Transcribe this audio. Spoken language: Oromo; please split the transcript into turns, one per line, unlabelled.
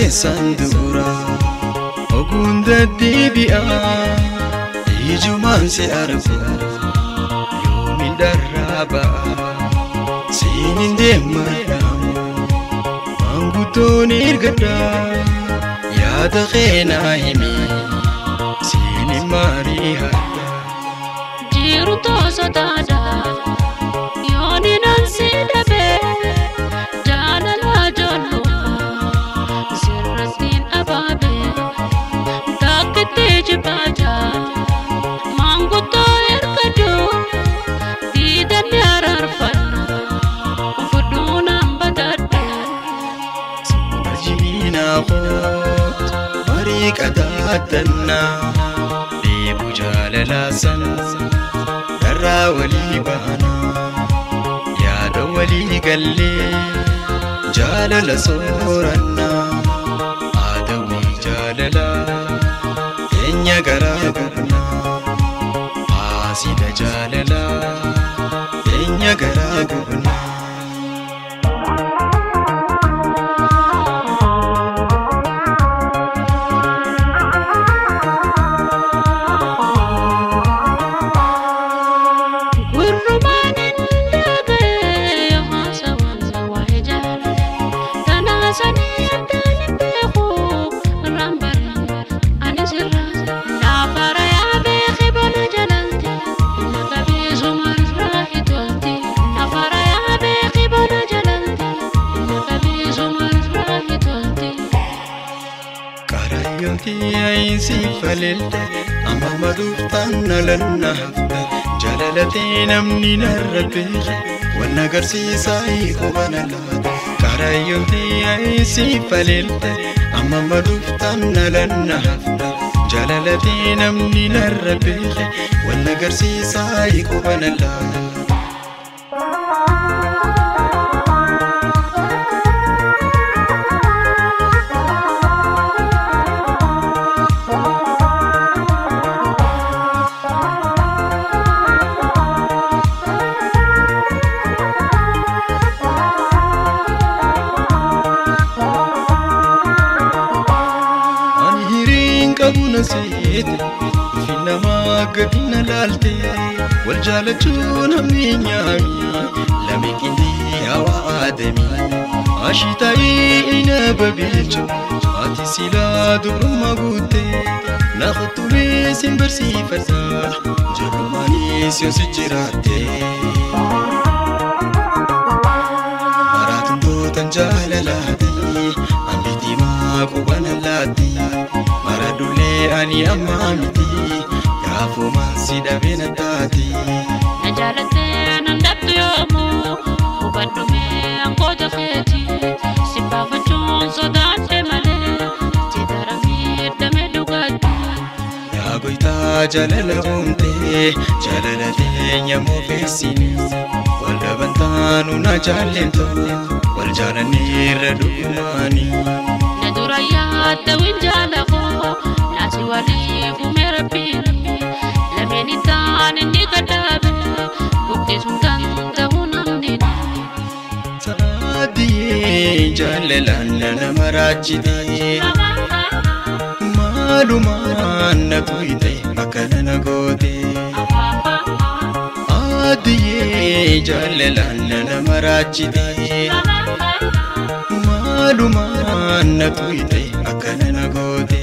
keessan dura oguun deddeebi'aa ijumaan si argu yoomiin dharraa ba'a siin hin deemadhaamu maanguddoon ergadha yaada keenaa himi siin hin maarii hadha.
Jiru toosotaadha yooni nan si dhabe jaalala ijoollummaa sirrattiin abaabe takkitti jibaaja maanguddoo ergadhu diidanni araarfanna fudhuu nan badadhu.
Jiinaa koot marii qadaadannaa dheebuu jaalalaa sana dharraa walii baanaa yaada walii gallee jaalala soorannaa aadawii jaalalaa teenya garaa gubnaa haasida jaalalaa teenya garaa gubnaa.
Gurrumaan hin dhaga'e haasawaan waa'ee jaalala tanaasanii addaan hin beeku irraan bara ani sirra laafara yaabee qibana jalalti inni qabeessuma irraa hitolti laafara yaabee qibana jalalti inni qabeessuma irraa hitolti.
Karayyooti ayinsii faleelte amma maduuftaan nalanna hafte jaalalatee namni narra beeke wanna agarsiisaa qubana laate. Karayyooti ayinsii faleelte amma maduuftaan nalanna hafte jaalalatee namni narra beeke wanna agarsiisaa qubana laate. Ani hiriin qabu na seete fi namaa gadi na laalte wal jaalachuun hammi nyaami lame qindii hawaa aadami ashitaayii ina babeechu ati silaa dubrummaa guutte na kuttumee sin barsiifadha ijoollumaanis yoo si jiraatte. Maraatuntootan jaalalaati hambi diimaa qubana laatti mara dullee ani ammaa miti gaafumaan si dhabee na taati.
Na jaalattee nan dhabdu yoomuu hubadhu mee angoota keeti si baafachuun sodaadhe malee si dara miidhame dhugaatti.
Yaa goytaa jaalala uumtee jaalala teenya moofeessini wal dhabantaanu na jaallentu wal jaalanneerra dhugumaani.
Na dura yaadda winjaala koo naasi waliif uume rabbiin lameen ittaan inni gadhaabe buqqisuun danda'u namni.
Saadiyee jaalalaan nama raajitee maalumaan na tuyte akkana na goote. Adiyee jaalalaan nama raajitee maalumaan na tuyte akkana na goote.